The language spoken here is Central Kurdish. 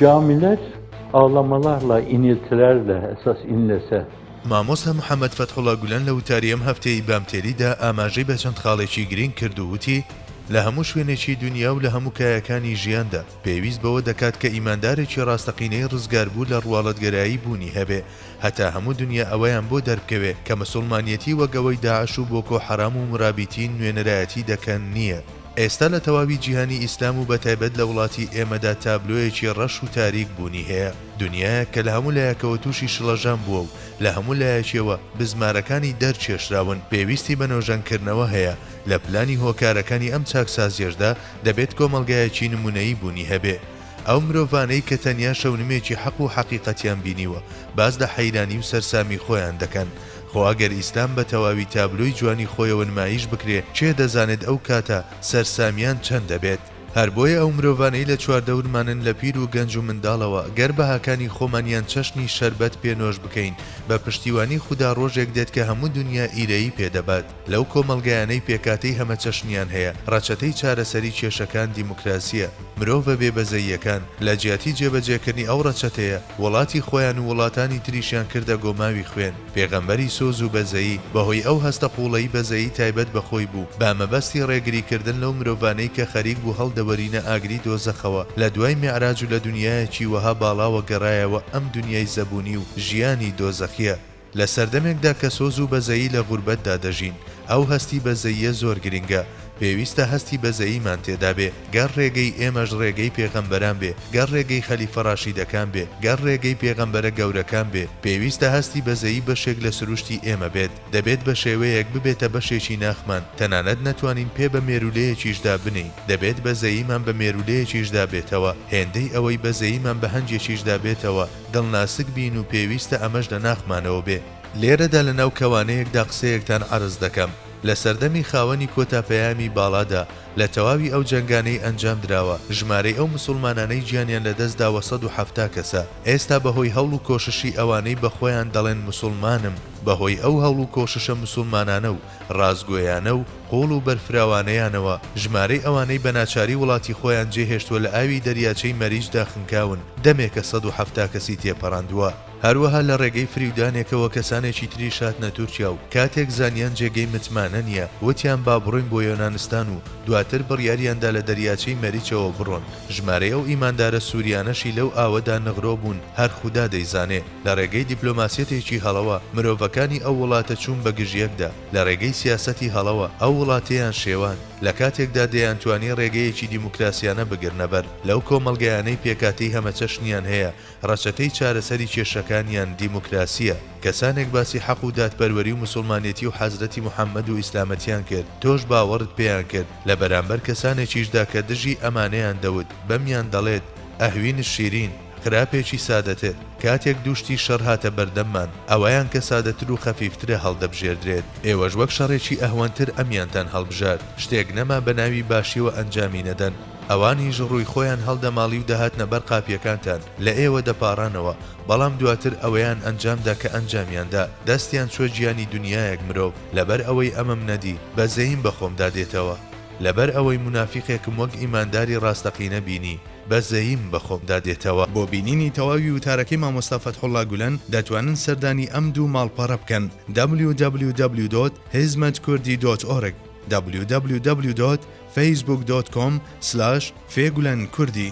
Camiler ağlamalarla, iniltilerle esas inlese مامۆستا محەمەد فەتحوڵا گولەن لە وتاری ئەم هەفتەیەی بامتێلیدا ئاماژەی بە چەند خاڵێکی گرینگ کرد و وتی، لە هەموو شوێنێکی دونیا و لە هەموو کایەکانی ژیاندا پێویست بەوە دەکات کە ئیماندارێکی ڕاستەقینەی ڕزگاربوو لە ڕواڵەتگەرایی بوونی هەبێ هەتا هەموو دونیا ئەوەیان بۆ دەربکەوێ کە مسوڵمانیەتی وەک ئەوەی داعش و بۆکۆ حەرام و مورابیتین نوێنەرایەتی دەکەن نییە. ئێستا لە تەواوی جیهانی ئیسلام و بەتایبەت لە وڵاتی ئێمەدا تابلۆیەکی ڕەش و تاریک بوونی هەیە، دونیایەک کە لە هەموو لایەکەوە تووشی شڵەژان بووە و لە هەموو لایەکیەوە بزمارەکانی دەرکێشراون، پێویستی بە نۆژەنکردنەوە هەیە، لە پلانی هۆکارەکانی ئەم چاکسازیەشدا دەبێت کۆمەڵگایەکی نمونەیی بوونی هەبێ. ئەو مرۆڤانەی کە تەنیا شەونمێکی حەق و حەقیقەتیان بینیوە، باس لە حەیرانی و سەرسامی خۆیان دەکەن. خۆ ئەگەر ئیسلام بە تەواوی تابلۆی جوانی خۆیەوە نمایش بکرێ، کێ دەزانێت ئەو کاتە سەرسامیان چەند دەبێت؟ هەر بۆیە ئەو مرۆڤانەی لە چواردەورمانن لە پیر و گەنج و منداڵەوە، گەر بەهاکانی خۆمانیان چەشنی شەربەت پێ نۆش بکەین، بە پشتیوانی خودا ڕۆژێک دێت کە هەموو دونیا ئیرەیی پێ دەبات. لەو کۆمەڵگایانەی پێکهاتەی هەمەچەشنیان هەیە، ڕەچەتەی چارەسەری کێشەکان دیموکراسییە. مرۆڤە بێ بەزەییەکان، لە جیاتی جێبەجێکردنی ئەو ڕەچەتەیە، وڵاتی خۆیان و وڵاتانی تریشیان کردە گۆماوی خوێن. پێغەمبەری سۆز و بەزەیی، بەهۆی ئەو هەستە قووڵەی بەزەیی تایبەت بە خۆی بوو، بە مەبەستی ڕێگریکردن لەو مرۆڤانەی کە خەریک بوو هەڵدەوەرینە ئاگری دۆزەخەوە، لە دوای میعراج و لە دونیایەکی وەها باڵاوە گەڕایەوە ئەم دونیای زەبوونی و ژیانی دۆزەخییە. لە سەردەمێکدا کە سۆز و بەزەیی لە غوربەتدا دەژین، ئەو هەستی بەزەییە زۆر گرنگە. پێویستە هەستی بەزەییمان تێدابێ، گەر ڕێگەی ئێمەش ڕێگەی پێغەمبەران بێ، گەر ڕێگەی خەلیفە ڕاشیدەکان بێ، گەر ڕێگەی پێغەمبەرە گەورەکان بێ، پێویستە هەستی بەزەیی بەشێک لە سروشتی ئێمە بێت. دەبێت بە شێوەیەک ببێتە بەشێکی ناخمان، تەنانەت نەتوانین پێ بە مێروولەیەکیشدا بنێین، دەبێت بەزەییمان بە مێروولەیەکیشدا بێتەوە، هێندەی ئەوەی بەزەییمان بە هەنگێکیشدا بێتەوە، دڵناسک بین و پێویستە ئەمەش لە ناخمانەوە بێ. لێرەدا لە ناو کەوانەیەکدا قسەیەکتان عەرز دەکەم، لە سەردەمی خاوەنی کۆتا پەیامی باڵادا، لە تەواوی ئەو جەنگانەی ئەنجام دراوە، ژمارەی ئەو مسوڵمانانەی گیانیان لە دەست داوە 170 کەسە. ئێستا بە هۆی هەوڵ و کۆششی ئەوانەی بە خۆیان دەڵێن مسوڵمانم، بە هۆی ئەو هەوڵ و کۆششە مسوڵمانانە و ڕاستگۆیانە و قووڵ و بەرفراوانەیانەوە، ژمارەی ئەوانەی بە ناچاری وڵاتی خۆیان جێهێشتووە لە ئاوی دەریاچەی مەریجدا خنکاون، دەمێکە 170 کەسی تێپەڕاندووە. هەروەها لە ڕێگەی فریودانێکەوە کەسانێکی تریش هاتنە تورکیا و کاتێک زانیان جێگەی متمانە نییە، وتیان با بڕۆین بۆ یۆنانستان و دواتر بڕیاریاندا لە دەریاچەی مەریچەوە بڕۆن. ژمارەی ئەو ئیماندارە سوریانەشی لەو ئاوەدا نغرۆ بوون هەر خودا دەیزانێ. لە ڕێگەی دیپلۆماسیەتێکی هەڵەوە مرۆڤەکانی ئەو وڵاتە چوون بە گژ یەکدا. لە ڕێگەی سیاسەتی هەڵەوە ئەو وڵاتەیان شێواند، لە کاتێکدا دەیانتوانی ڕێگەیەکی دیموکراسیانە بگرنە بەر. لەو کۆمەڵگایانەی پێکهاتەی هەمەچەشنیان هەیە، ڕەچەتەی چارەسەری کێشەکانیان دیموکراسییە. کەسانێک باسی حەق و دادپەروەری و مسوڵمانێتی و حەزرەتی محەمەد و ئیسلامەتیان کرد، تۆش باوەڕت پێیان کرد، لە بەرامبەر کەسانێکیشدا کە دژی ئەمانەیان دەوت، بەمیان دەڵێت، ئەهوین الشیرین. خراپێکی سادەتر، کاتێک دوو شتی شەڕ هاتە بەردەممان، ئەوەیان کە سادەتر و خەفیفترە هەڵدەبژێردرێت. ئێوەش وەک شەڕێکی ئەهوەنتر ئەمیانتان هەڵبژارد. شتێک نەما بە ناوی باشیەوە ئەنجامی نەدەن. ئەوانیش ڕووی خۆیان هەڵدەماڵی و دەهاتنە بەر قاپیەکانتان، لە ئێوە دەپاڕانەوە. بەڵام دواتر ئەوەیان ئەنجامدا کە ئەنجامیان دا. دەستیان چووە گیانی دونیایەک مرۆڤ. لەبەر ئەوەی ئەمەم نەدی، بەزەییم بە خۆمدا دێتەوە. لەبەر ئەوەی مونافیقێکم وەک ئیمانداری ڕاستەقینە بینی. بەزەییم بە خۆمدا دێتەوە. بۆ بینینی تەواوی وتارەکەی مامۆستا فەتحوڵا گولەن دەتوانن سەردانی ئەم دوو ماڵپەڕە بکەن، www.hizmetkurdi.org www.facebook.com/fegulenkurdی.